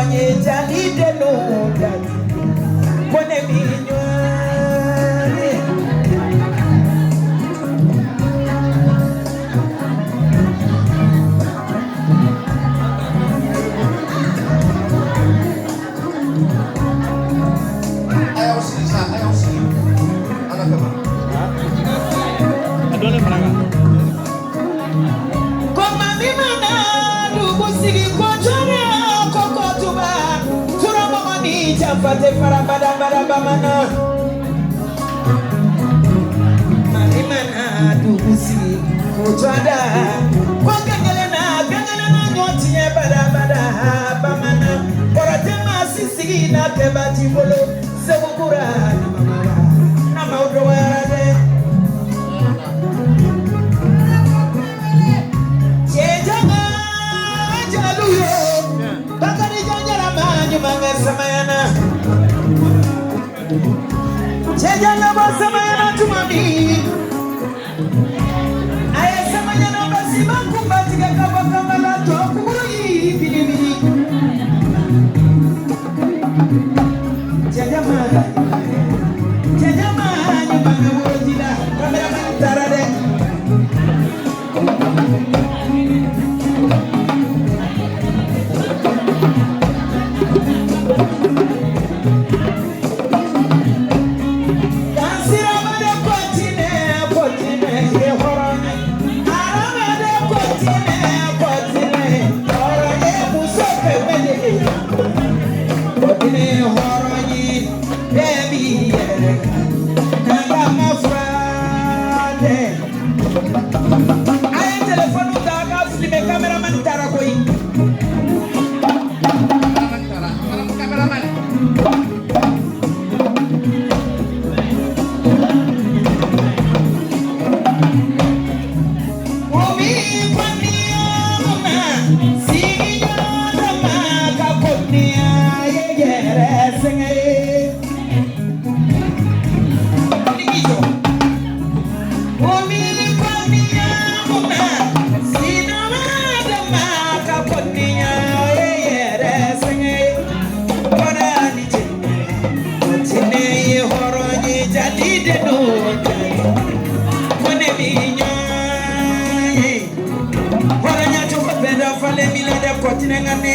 Hɔrɔn ye jali dennu jati ko ne b'i ɲɔgɔn ye. A y'aw sigi sa, a y'aw sigi. An ka kama. A dɔɔnin fara kan. Ko mami mana dugu sigi ko jɔnna ko kotuba turamaga ni janfa tɛ fara badabada bamanan. Mami mana dugu sigi ko jɔnda ko gɛngɛlɛnna gɛngɛlɛnna ɲɔ tiɲɛ badabada bamanan. Kɔrɔ tɛ maa si sigi n'a kɛba t'i bolo Segu kura namamara namaw dɔgɔyara dɛ. Cɛjaba jalu ye Bakarijan Jarama ɲumankɛ samayana. Cɛjan bɔ samayana tuma min a ye samayana basiba kunba tigɛ ka bɔ kanbala tɔ kunguru y'i biribiri. Cɛjama cɛjama ɲumankɛ woroji la kameraman taara dɛ. Dansirabade kɔtinɛ kɔtinɛ ye hɔrɔn ye. Arabade kɔtinɛ kɔtinɛ hɔrɔn ye muso kɛmɛ de ye. Kɔtinɛ hɔrɔn ye bɛɛ b'i yɛrɛ kan. N'an ma fura tɛ. A ye telefɔni ta a ka filmer cameraman taara koyi. Cameraman taara. Cameraman. Omi kɔniya ma sigiɲɔgɔn ma ka kɔniya ye yɛrɛ sɛgɛn ye. Nigi jɔ. Omi kɔniya ma sinamada ma ka kɔniya ye yɛrɛ sɛgɛn ye. Kɔda ni jɛnɛ, kɔtinɛ ye hɔrɔn ye jali de don jati. Ko ne b'i ɲɔgɔn ye. Hɔrɔnya cogo bɛɛ dafalen b'i la dɛ kɔtinɛ nka ne.